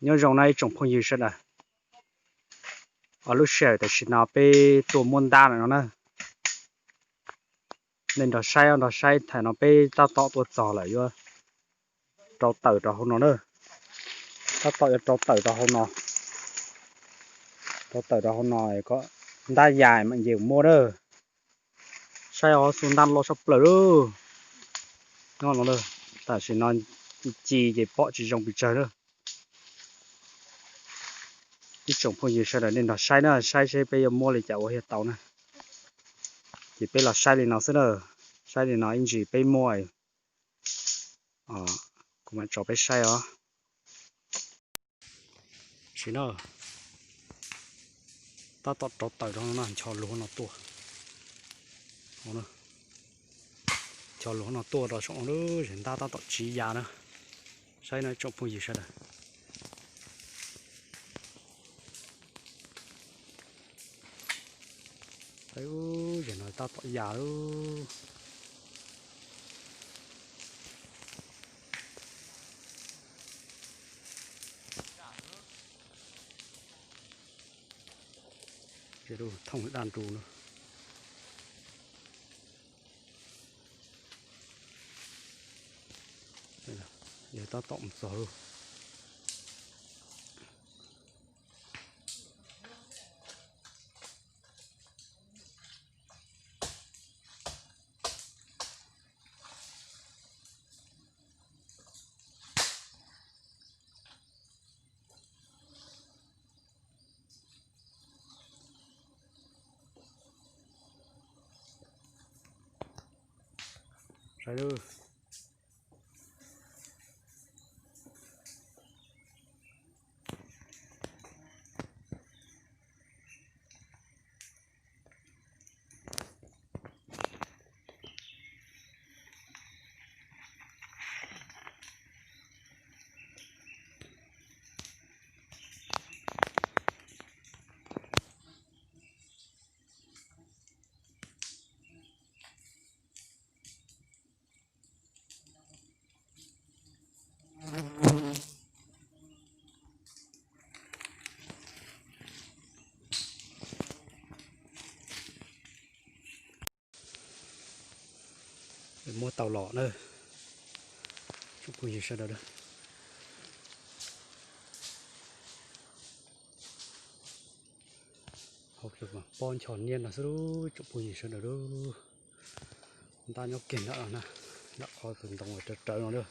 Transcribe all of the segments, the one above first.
Nyob zoo na ib tsoom phooj ywg sawv daws, lub sij hawm tam sim no peb tuaj muab ntab lawm no na. Nej nrog saib, nrog saib, thaum no peb tab tom tuaj txog lawm, yuav rau tawm rau hauv no na. Tab tom yuav rau tawm rau hauv no, rau tawm rau hauv no kom ntab ya mam nce mus muab na. Saib os, xu ntab loj tshaj plaws lauj. Nyob no, tam sim no ci ces pom tsis zoo pes tsawg na. Ib tsoom phooj ywg sawv daws nej nrog saib na, saib seb peb yuav muab li cas ua thiaj tau na. Ces peb los saib li no xwb na, saib li no ib ntsis peb muaj, kuv mam tso peb saib os. Sim no tab tom rau tawm rau no, ncho lus no tuaj, ncho lus no tuaj rau saum no, zem ntab tab tom tsiv ya na. Saib no ib tsoom phooj ywg sawv daws. Zem no tab tom ya lawm. Thooj daj nrus no. Yog tab tom mus txog lawm. Saib lawm. Muab tau los na, tsoom phooj ywg sawv daws. Hauv pliag mas pob ncho niab no xwb, tsoom phooj ywg sawv daws. Ntab nyob kiag nram no na, nram qhov tus ntoo rawv rawv no na.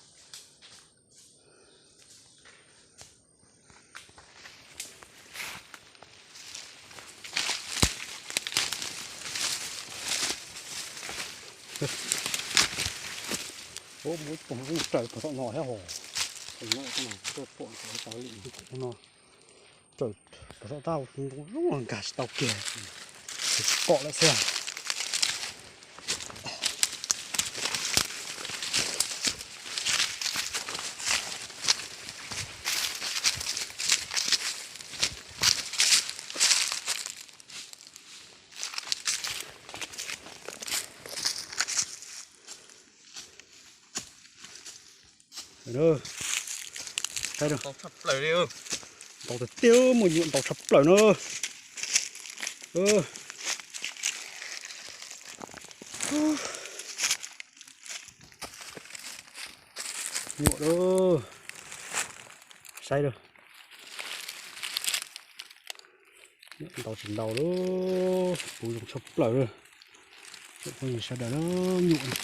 Muab pom raws pom tom no thiab hos. No raws pom tom tab ntoo zoo nkag tsis tau kiag, tsis pom lawm xwb. Saib, ntau tiag tiag, muaj nyuam ntau tshaj plaws na. Nyuam lawm, saib lawm. Nyuam ntau tsis ntau lawm, puv zoo tshaj plaws lawm. Tsoom phooj ywg sawv daws, nyuam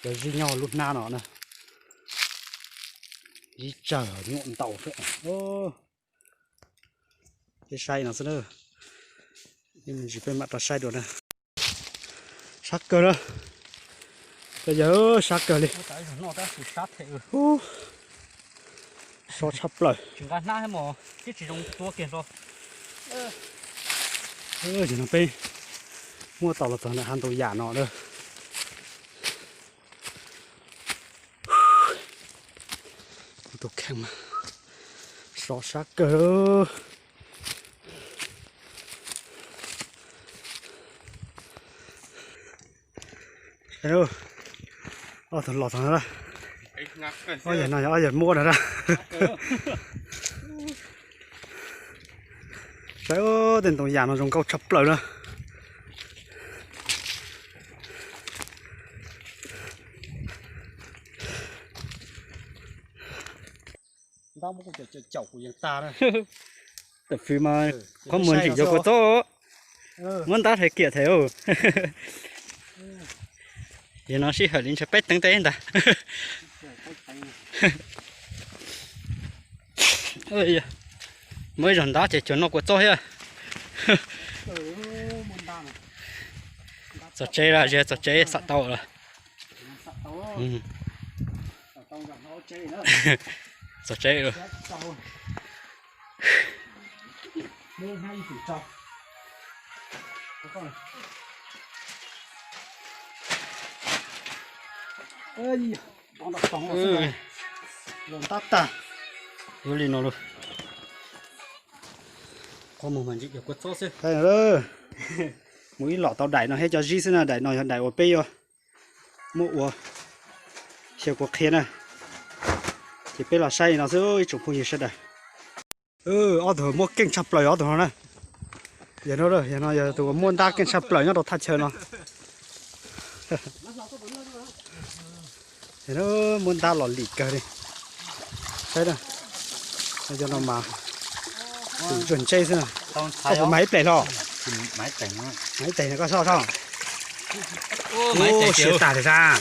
cov zib nyob lub hnab no na, zib tsawg nyuam ntau xwb. Peb saib no xwb na, ib me ntsis peb mam rov saib dua na. Sab kawg na, cov yawg, sab kawg li. Sab tshaj plaws. Tam no peb muab tau los txog ntawm hav ntoo yam no lawm. Kuv tus kheej mas sov sab kawg. Ob tug los tod na, ob yawg no yog ob yawg muab na. Saib tej ntoo yam no zoo nkauj tshaj plaws na. Tam fwv mas qhuab muag ntsim cov kua txob, muab ntab thaiv kiam thaiv. Yog no sij hawm li ntshe peb teev teb ntag. Muab ib zog ntab ces cuag noj kua txob thiab. Txog tsev lawm, txog tsev xam tau lawm. Txog tsev lawm. Yuav li no lauj. Qhuab muag mas ntsim cov kua txob xwb. Mus ib lom tau daim no thiab cov zib xwb na, daim no yog daim uas peb yuav muab ua xyaw kua qhia na. Ces peb los saib li no xwb ib tsoom phooj ywg sawv daws. Ob tug muaj keej tshaj plaws ob tug no na. Yog no, yog no yog tus uas muaj ntab keej tshaj plaws nyob rau thaj chaw no. Muab ntab los lim kawg li. Saib na, cov no mas tus ntsuag ntseb xwb na. Koj puas mag ib pleg hlo? Mag ib pleg koj soj soj. Siav tag li sas.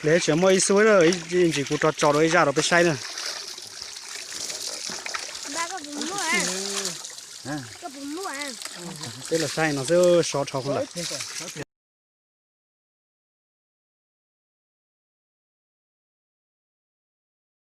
Li tseem muaj ib xub, ntsis kuv rov tso rau ib zaj rau peb saib na. Peb los saib no xwb, sov dhau lawm.